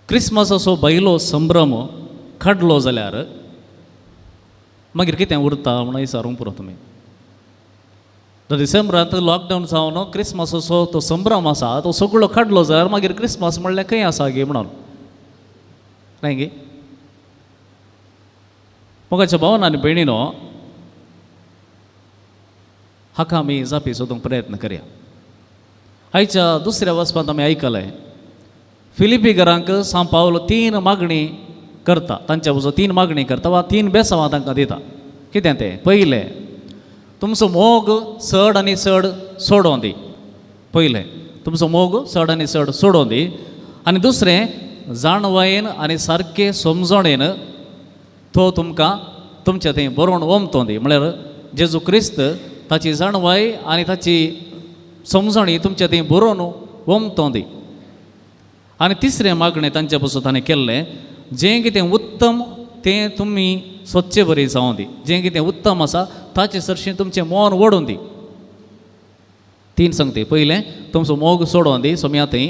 क्रिसमसाचो भायलो संभ्रम काडलो जाल्यार मागीर कितें उरता म्हणून विचारूंक पुरो तुमी. डिसेंबरांत लॉकडावन जावन क्रिसमसाचो तो संभ्रम आसा तो सगळो काडलो जाल्यार मागीर क्रिसमस म्हणल्यार खंय आसा गे म्हणून, न्हय गे? मोगाच्या भावान आनी भयणीनो, हाका आमी जापी सोदूंक प्रयत्न करया. आयच्या दुसऱ्या वचपांत आमी आयकलें, फिलिपी घरांक सांव पावल तीन मागणी करता, तांच्या वचो तीन मागणी करता वा तीन बेसांवां तांकां दिता. कितें तें? पयलें, तुमचो मोग चड आनी चड सोडोवन दी. पयलें, तुमचो मोग चड आनी चड सोडोवन दी. आनी दुसरें, जाणवायेन आनी सारकें समजणेन तो तुमकां तुमचें थंय बरोवन ओमतो दी. म्हळ्यार जेजू क्रिस्त ताची जाणवाय आनी ताची समजणी तुमचे थंय बरोवन ओमतो दी. आनी तिसरें मागणें तांचे पसून ताणें केल्लें, जें कितें उत्तम तें तुमी सोदचे बरी जावं दी, जें कितें उत्तम आसा ताचे सरशीं तुमचें मन ओडून दी. तीन सांगते, पयलें तुमचो मोग सोडोवन दी सोम्या थंय,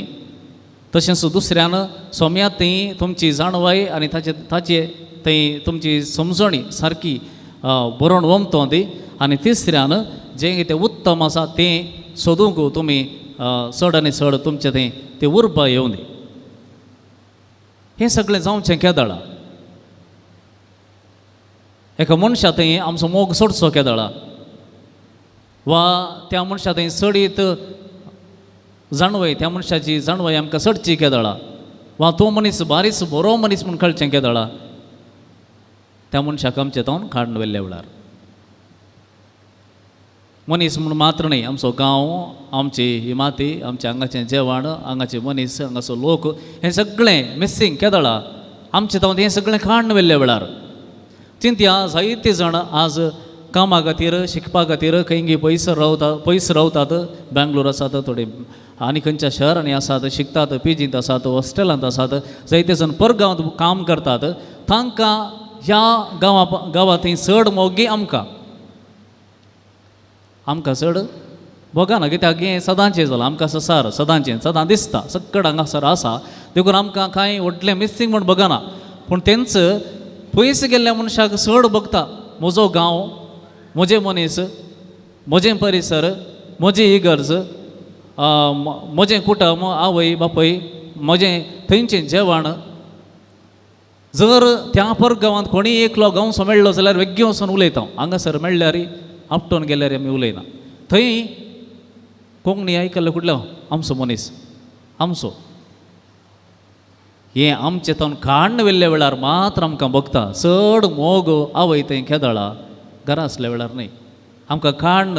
तशेंच दुसऱ्यान सोम्या थंय तुमची जाणवाय आनी ताचे ताचे थंय तुमची समजणी सारकी बरोवन ओमतो दी, आनी तिसऱ्यान जें कितें उत्तम आसा तें सोदूंक तुमी चड आनी चड तुमचें थंय ते उर्बा येवं दी. हें सगळें जावचें केदळा? एका मनशा थंय आमचो मोग सोडचो केदळा वा त्या मनशा थंय चडीत जाणवय, त्या मनशाची जाणवय आमकां चडची केदळा वा तो मनीस बारीस बरो मनीस म्हूण कळचें केदळा? त्या मनशाक आमचे तावन काडून व्हेल्ल्या वेळार. मनीस म्हूण मात्र न्हय, आमचो गांव, आमची ही माती, आमचें हांगाचें जेवण, हांगाचे मनीस, हांगाचो लोक, हें सगळें मिसींग केदळा? आमचें तावन हें सगळें काडून व्हेल्ल्या वेळार. चिंतया, जायते जाण आज कामा खातीर, शिकपा खातीर खंय पयस रावता, पयस रावतात. बेंगलोर आसात थोडे आनी खंयच्या शहरांनी आसात, शिकतात, पिजींत आसात, हॉस्टेलांत आसात. जायते जाण परगांवांत काम करतात. तांकां ह्या गांवा गांवांत चड मोगी आमकां आमकां चड भोगना, कित्याक हें सदांचें जालां आमकां. ससार सदांचें सदां दिसता, सक्कड हांगासर आसा, देखून आमकां कांय व्हडलें मिसींग म्हूण बगना. पूण तेंच पयस गेल्ल्या मनशाक चड बगता. म्हजो गांव, म्हजे मनीस, म्हजें परिसर, म्हजी इगर्ज, म्हजें कुटुंब, आवय बापूय, म्हजें थंयचें जेवण. जर त्या परगांवांत कोणीय एकलो गांवचो मेळ्ळो जाल्यार वेग्गी वचून उलयता. हांगासर मेळ्ळ्यार, आपटोवन गेल्यार आमी उलयना. थंय कोंकणी आयकल्ले कुडल्या आमचो मनीस आमचो. हें आमचें तावन काडून व्हेल्ल्या वेळार मात्र आमकां भोगता चड मोग. आवय थंय केदळा? घरा आसल्या वेळार न्हय. आमकां काडून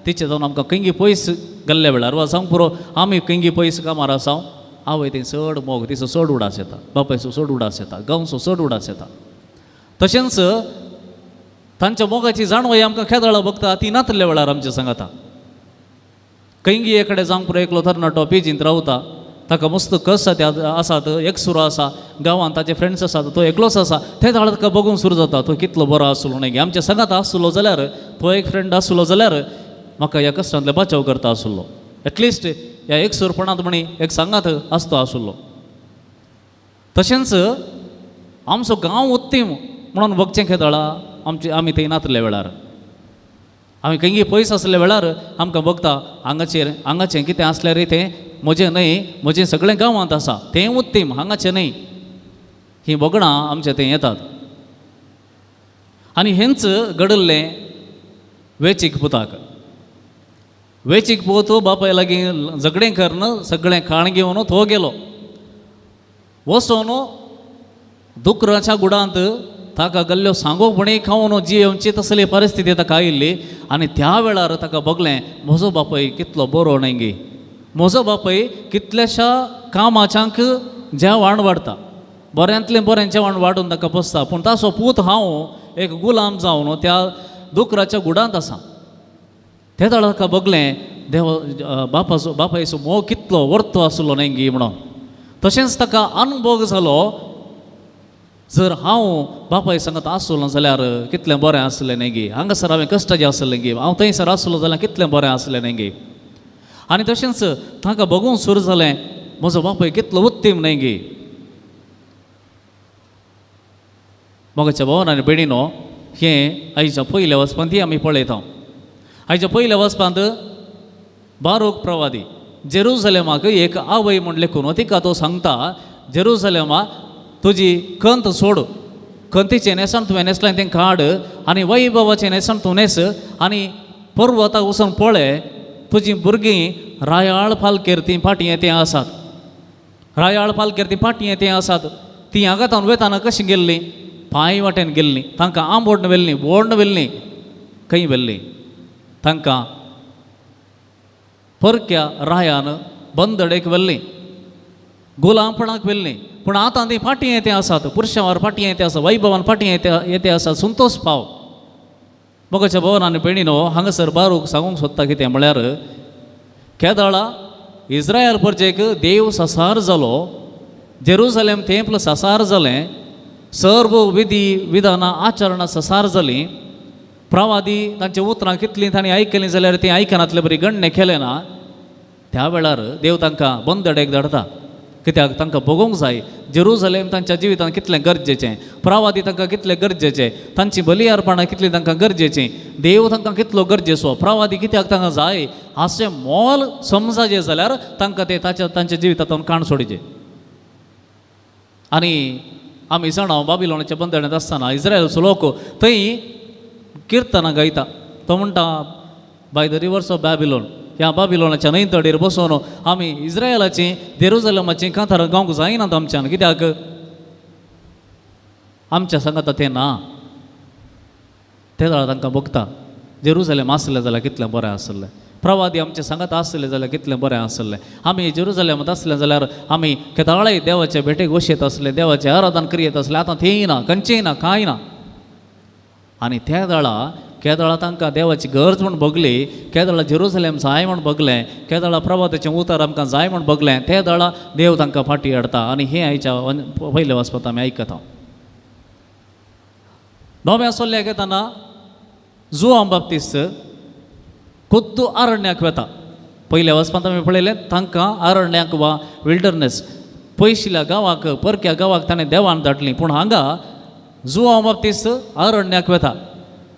तिचे जावन आमकां खंयगी पयस गेल्ल्या वेळार, वा जावंक पुरो आमी खंयगी पयस कामार आसा, आवय थंय चड मोग, तिचो चड उडास येता, बापायचो चड उडास येता, गांवचो चड उडास येता. तशेंच तांच्या मोगाची जाणवय आमकां केदळा बगता? ती नातल्या वेळार आमच्या सांगाता. खंयगी एकडे जावंक पुरो एकलो तरणाटो पेजींत रावता, ताका मस्त कस आसात, एकसुरो आसा, गांवांत ताचे फ्रेंड्स आसात, तो एकलोच आसा. ते वेळार ताका बगूंक सुरू जाता, तो कितलो बरो आसलो न्हय? आमच्या सांगात आसलो जाल्यार, तो एक फ्रेंड आसलो जाल्यार म्हाका ह्या कश्टांतले बचाव करता आसलो, एटलिस्ट ह्या एकसुरपणांत म्हणी एक सांगात आसतो आसलो. तशेंच आमचो गांव उत्तीम म्हणून बगचें खेदळा? आमचे आमी थंय नातल्या वेळार, आमी खंयी पयस आसल्या वेळार आमकां बगता, हांगाचेर हांगाचें कितें आसल्यार तें म्हजें न्हय, म्हजें सगळें गांवांत आसा, तें उत्तीम, हांगाचें न्हय. हीं भोगणां आमचे थंय येतात. आनी हेंच घडिल्लें वेचीक पुताक. वेचीक पूत बापाय लागीं झगडें करून सगळें खाण घेवन तो गेलो. वचोन दुकराच्या गुडांत ताका गल्ल्यो सांगो पणी खावन जियेवची तसली परिस्थिती ताका आयिल्ली. आनी त्या वेळार ताका बगलें, म्हजो बापूय कितलो बरो न्हय गी? म्हजो बापूय कितल्याशा कामाच्यांक जेवण वाडटा, बऱ्यांतलें बरें जेवण वाडून ताका पोसता, पूण ताचो पूत हांव एक गुलाम जावन त्या दुकराच्या गुडांत आसा. ते वेळार ताका बगलें, देव बापाचो बापायचो मोग कितलो वर्तो आसलो न्हय गी म्हणून. तशेंच ताका अनुभव जालो, जर हांव बापाय सांगत आसलो जाल्यार कितलें बरें आसलें न्हय गी? हांगासर हांवें कश्टाचें आसलें गी? हांव थंयसर आसलो जाल्यार कितलें बरें आसलें न्हय गी? आनी तशेंच ताका बगूंक सुरू जालें, म्हजो बापूय कितलो उत्तीम न्हय गी? मोगाच्या भोवन आनी भयणीनो, हें आयच्या पयल्या वचपांत आमी पळयता. आयच्या पयल्या वचपांत बारूक प्रवादी जेरुजलेमाक एक आवय म्हण लेखून तिका तो सांगता, जेरुजलेमा तुजी खंत सोड, खंतीचें न्हेसण तुवें न्हेसलें तें काड आनी वैभवाचें न्हेसण तूं न्हेस आनी पर्वताक वचून पळय, तुजीं भुरगीं रायाळ पालखेर तीं फाटीं येते आसात, रायाळ पालखेर तीं फाटीं येते आसात. तीं हांगा वयताना कशीं गेल्लीं? पांय वाटेन गेल्लीं, तांकां आंबोडन व्हेल्लीं, बोडन व्हेल्लीं. खंय व्हेल्लीं? तांकां परक्या रायान बंदडेक व्हेल्लीं, गुलामपणाक व्हेल्लीं. पूण आतां तीं फाटीं येते आसात, पुरशांवार फाटीं येते आसा, वैभवान फाटीं येते येते आसात. संतोष पाव. मोगाच्या भोवन आनी भयणीनो, हांगासर बारूक सांगूंक सोदता कितें म्हळ्यार, केदळा इस्रायल परजेक देव ससार जालो, जेरुजलेम तेंपल ससार जालें, सर्व विधी विधानां आचरणां ससार जालीं, प्रवादी तांची उतरां कितलीं तांणी आयकलीं जाल्यार तीं आयकनातले बरी गण्णे केलें ना. त्या वेळार देव तांकां बंदडेक धाडटा. कित्याक? तांकां भोगोवंक जाय जेरुजलेम तांच्या जिवितांत कितलें गरजेचें, प्रवादी तांकां कितलें गरजेचें, तांची बली अर्पणां कितलीं तांकां गरजेचीं, देव तांकां कितलो गरजेचो, प्रवादी कित्याक तांकां जाय, अशें मोल समजाचें जाल्यार तांकां ते ताच्या तांच्या जिवितांतून काण सोडचें. आनी आमी जाणा, बाबिलोनाच्या बंदण्यात आसतना इस्रायलचो लोक थंय किर्तनां गायता. तो म्हणटा, by the rivers of Babylon, ह्या बाबिलोनाच्या न्हंय तडीर बसोवन आमी इस्रायलाची जेरुजलमाची कांतारां गावंक जायनात आमच्यान, कित्याक आमच्या सांगाता तें ना. ते जाल्यार तांकां भोगता, जेरुजलेम आसलें जाल्यार कितलें बरें आसलें, प्रवादी आमचे सांगात आसले जाल्यार कितलें बरें आसलें, आमी जेरुजलेमांत आसलें जाल्यार आमी केदाळाय देवाचे भेटेक वशेत आसले, देवाचें आराधन करीत आसले, आतां तेंय ना, खंयचेंय ना, कांय ना. आनी त्या वेळा केदळा तांकां देवाची गरज म्हूण भोगली, केदळा जेरुजलेम जाय म्हूण भोगलें, केदळा प्रभाताचें उतर आमकां जाय म्हूण भोगलें, ते दळा देव तांकां फाटीं हाडटा. आनी हें आयच्या पयलें वचपाक आमी आयकता. नव्या सोल्ल्याक येताना जुवां बाप्तीस्त खुद्द आरण्याक वता. पयल्या वचपांत आमी पळयलें तांकां आरण्याक वा विल्डरनेस पयशिल्ल्या गांवाक परक्या गांवाक ताणें देवान धाडली. पूण हांगा जुवां बाप्तीस्त आरण्याक वता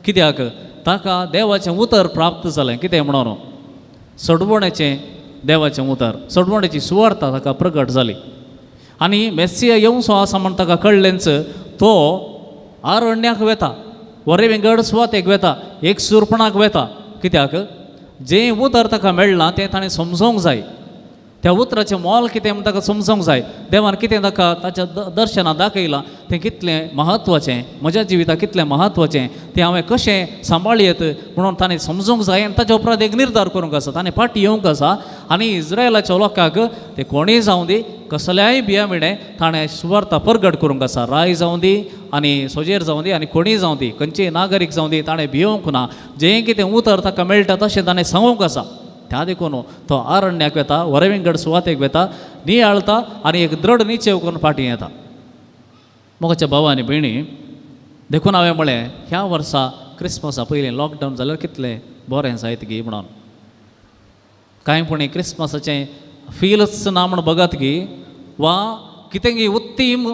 कित्याक? ताका देवाचें उतर प्राप्त जालें. कितें म्हणून? सडवण्याचें देवाचें उतर, सडवण्याची सुवार्ता ताका प्रगट जाली आनी मेस्सिया येवचो आसा म्हण ताका कळ्ळेंच तो आरण्याक वता, वरे विंगड सुवातेक वता, एक सुरपणाक वता. कित्याक? जें उतर ताका मेळ्ळां तें ताणें समजोंक जाय, त्या उतराचें मोल कितें म्हूण ताका समजोंक जाय, देवान कितें ताका ताच्या दर्शनां दाखयलां तें कितलें म्हत्वाचें, म्हज्या जिविताक कितलें म्हत्वाचें, तें हांवें कशें सांबाळयत म्हणून ताणें समजूंक जाय आनी ताच्या उपरांत एक निर्धार करूंक आसा, ताणें फाटीं येवंक आसा आनी इस्रायलाच्या लोकांक ते कोणीय जावं दी कसल्याय बिया ताणें सुवार्ता परगट करूंक आसा. राय जावं दी आनी सोजेर जावं दी आनी कोणीय जावं दी, खंयचेय नागरीक जावं दी, ताणें भियोवंक ना, जें कितें उतर ताका मेळटा तशें ताणें सांगूंक आसा. त्या देखून तो आरण्याक वता, वरविंगड सुवातेक वता, नियाळता आनी एक दृढ निश्चय करून फाटीं येता. मोगाच्या भाव आनी भयणी, देखून हांवें म्हळें ह्या वर्सा क्रिसमसा पयलीं लॉकडावन जाल्यार कितलें बरें जायत गी म्हणून. कांय पुणी क्रिसमसाचें फिलच ना म्हण बघत गी वा कितें गी उत्तीम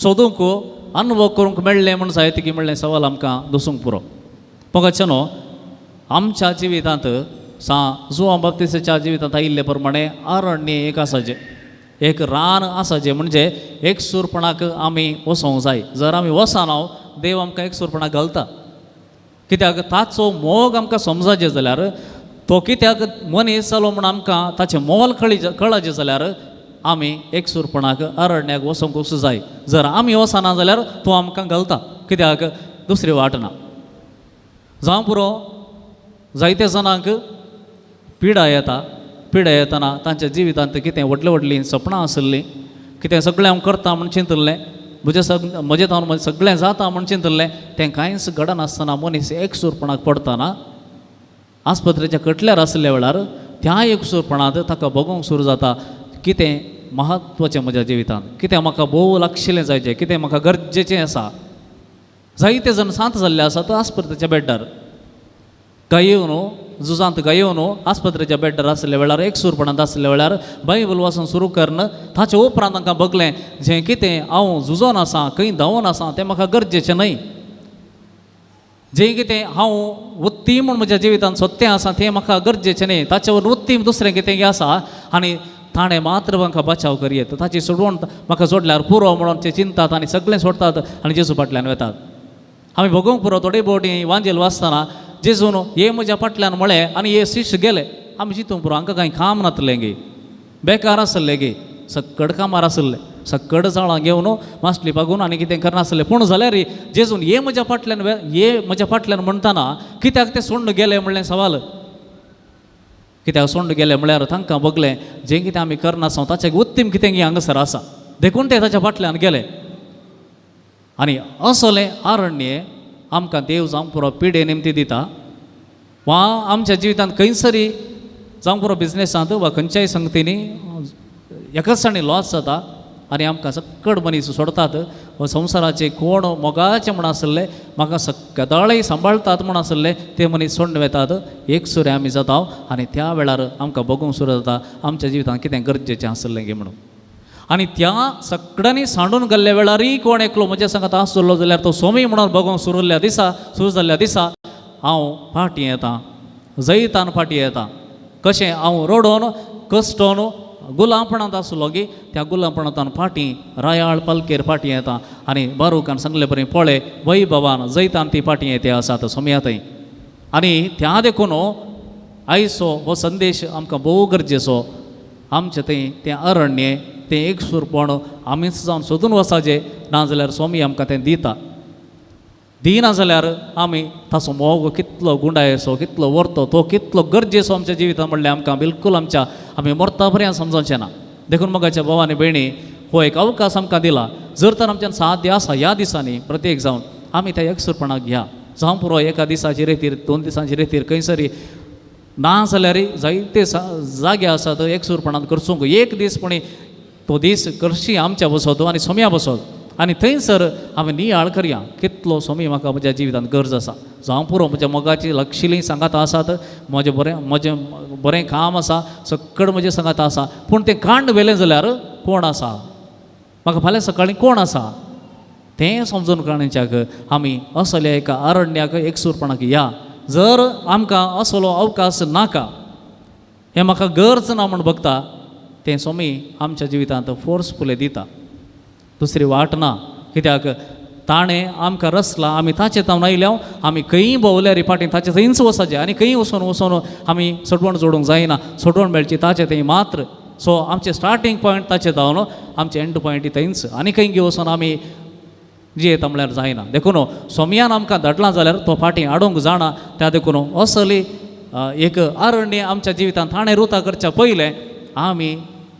सोदूंक अनुभव करूंक मेळ्ळें म्हूण जायत गी म्हणलें सवाल आमकां दसूंक पुरो. मोगाचे न्हू, आमच्या जिवितांत सा जुवां बाप्तिस्ताच्या जिवितांत आयिल्ले प्रमाणे आरण्य एक आसा, जें एक रान आसा, जें म्हणजे एकसूरपणाक आमी वचोंक जाय. जर आमी वचना, देव आमकां एकसूरपणाक घालता. कित्याक? ताचो मोग आमकां समजाचें जाल्यार, तो कित्याक मनीस जालो म्हूण आमकां ताचें मोल कळाचें जाल्यार आमी एकसूरपणाक अरण्याक वचोंक जाय. जर आमी वचना जाल्यार तो आमकां घालता, कित्याक दुसरी वाट ना. जावं पुरो, जायते जाणांक पिडा येता. पिडा येतना तांच्या जिवितांत कितें व्हडलीं व्हडलीं सपनां आसलीं, कितें सगळें हांव करता म्हूण चिंतलें, म्हजें सग म्हजें जावन म्हजें सगळें जाता म्हूण चिंतलें, तें कांयच घडनासतना मनीस एकसूरपणाक पडटना आस्पत्रेच्या कटल्यार आसल्या वेळार त्या एकसूरपणांत ताका भोगोवंक सुरू जाता कितें म्हत्वाचें म्हज्या जिवितांत, कितें म्हाका भोव लागशिल्लें जायचें, कितें म्हाका गरजेचें आसा. जायते जाण सांत जाल्ले आसात आस्पत्रेच्या बेड्डार. काय न्हू झुजांत गायोवन आस्पत्रेच्या बेड्डार आसल्या वेळार, एकसूरपणांत आसल्या वेळार बायबल वाचून सुरू करून ताचे उपरांत तांकां बगलें जें कितें हांव झुजोन आसा, खंय धांवोन आसा तें म्हाका गरजेचें न्हय. जें कितें हांव उत्तीम म्हूण म्हज्या जिवितांत सत्तें आसा तें म्हाका गरजेचें न्हय, ताचे वर उत्तीम दुसरें कितें आसा आनी ताणें मात्र म्हाका बचाव करयेत, ताची सोडवण म्हाका सोडल्यार पुरो म्हणून ते चिंतात आनी सगळें सोडटात आनी जेजू फाटल्यान वेतात. आमी भोगोवंक पुरो थोडे भोवटी वांजेल वाचतना जेजून हे म्हज्या फाटल्यान म्हळें आनी हे शिश्य गेले. आमी चिंतूंक पुरो हांकां कांय काम नातलें गे, बेकार आसले गे, सक्कड कामार आसले, सक्कड जाळां घेवन मासली बागून आनी कितें करनासलें. पूण जाल्यार जेजून हे म्हज्या फाटल्यान हे म्हज्या फाटल्यान म्हणटना कित्याक ते सोडून गेले म्हणलें सवाल. कित्याक सोडून गेले म्हळ्यार तांकां बगलें जें कितें आमी करनासो ताचें उत्तीम कितें हांगासर आसा, देखून ते ताच्या फाटल्यान गेले. आनी असलें आरण्य आमकां देव जावंक पुरो पिडे निमती दिता वा आमच्या जिवितांत खंयसरी जावंक पुरो बिजनेसांत वा खंयच्याय संगतींनी एकाच जाणी लॉस जाता आनी आमकां सक्कड मनीस सोडतात वा संवसाराचे कोण मोगाचे म्हूण आसले म्हाका सदांय सांबाळटात म्हूण आसले ते मनीस सोडून वेतात. एक सुरे आमी जाता आनी त्या वेळार आमकां बगूंक सुरू जाता आमच्या जिवितांत कितें गरजेचें आसलें गे म्हणून. आनी त्या सगळ्यांनी सांडून गेल्ल्या वेळारय कोण एकलो म्हज्या सांगात आसलो जाल्यार तो सोमी म्हणून बगोवंक सुरुल्ल्या दिसा, सुरू जाल्ल्या दिसा हांव फाटीं येता, जैतान फाटीं येता. कशें हांव रडोन कश्टोन गुलामपणांत आसलो गी त्या गुलामपणांत फाटीं रायाळ पालकेर फाटीं येता आनी बारूकान सांगले बरें पळय वैभवान जैतान ती फाटीं येते आसात सोमया थंय. आनी त्या देखून आयचो हो संदेश आमकां भोव गरजेचो. आमचें थंय तें अरण्य तें एकसूरपण आमीच जावन सोदून वचाचें, नाजाल्यार स्वामी आमकां तें दिता. दिना जाल्यार आमी ताचो मोग कितलो गुंडायेचो, कितलो व्हरतो, तो कितलो गरजेचो आमच्या जिवितांत म्हणल्यार आमकां बिलकूल आमच्या आमी मरता पर्यंत समजोवचें ना. देखून मोगाच्या भाव आनी भयणी हो एक अवकाश आमकां दिला. जर तर आमच्यान साध्य आसा ह्या दिसांनी प्रत्येक जावन आमी त्या एकसूरपणाक घ्या. जावं पुरो एका दिसाची रेतीर, 2 दिसांची रेतीर खंयसरी ना जाल्यार जायते जागे आसात एकसूरपणांत करचूंक एक दीस पुणी तो दीस कर्शी आमच्या बसत आनी सोम्या बसत आनी थंयसर आमी नियाळ करया कितलो सोमी म्हाका म्हज्या जिवितांत गरज आसा. जावं पुरो म्हज्या मोगाची लक्षिली सांगात आसात, म्हजें बरें काम आसा, सक्कड म्हजें सांगात आसा, पूण तें कांड व्हेलें जाल्यार कोण आसा म्हाका फाल्यां सकाळीं कोण आसा तें समजून काडच्याक आमी असल्या एका अरण्याक एकसूरपणाक या. जर आमकां असलो अवकाश नाका, हें म्हाका गरज ना म्हूण बगता, तें स्वामी आमच्या जिवितांत फोर्सफुली दिता, दुसरी वाट ना. कित्याक ताणें आमकां रचला, आमी ताचे तावन आयल्या, आमी खंयी भोंवल्यार फाटीं ताचे थंयच वचपाचें आनी खंयी वचून वचून आमी सोडवण जोडूंक जायना, सोडवण मेळची ताचे थंय मात्र. सो आमचें स्टार्टींग पॉयंट ताचे तावन आमचें एंड पॉयंट थंयच, आनी खंय घेवन वचून आमी जियेता म्हणल्यार जायना. देखून सोमयान आमकां धाडलां जाल्यार तो फाटीं हाडूंक जाणा. त्या देखून असली एक अरण्य आमच्या जिवितांत ताणें रुता करच्या पयलें आमी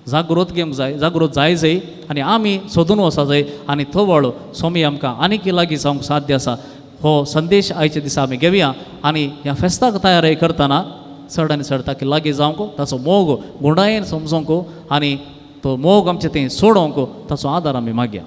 जागृत घेवंक जाय, जागृत जाय जाय आनी आमी सोदून वचा जाय आनी थवळ स्वामी आमकां आनीक लागीं जावंक साध्य आसा. हो संदेश आयच्या दिसा आमी घेवया आनी ह्या फेस्ताक तयारी करतना चड आनी चड ताका लागीं जावंक, ताचो मोग गुंडायेन समजोवंक आनी तो मोग आमचे थंय सोडोवंक ताचो आदार आमी मागया.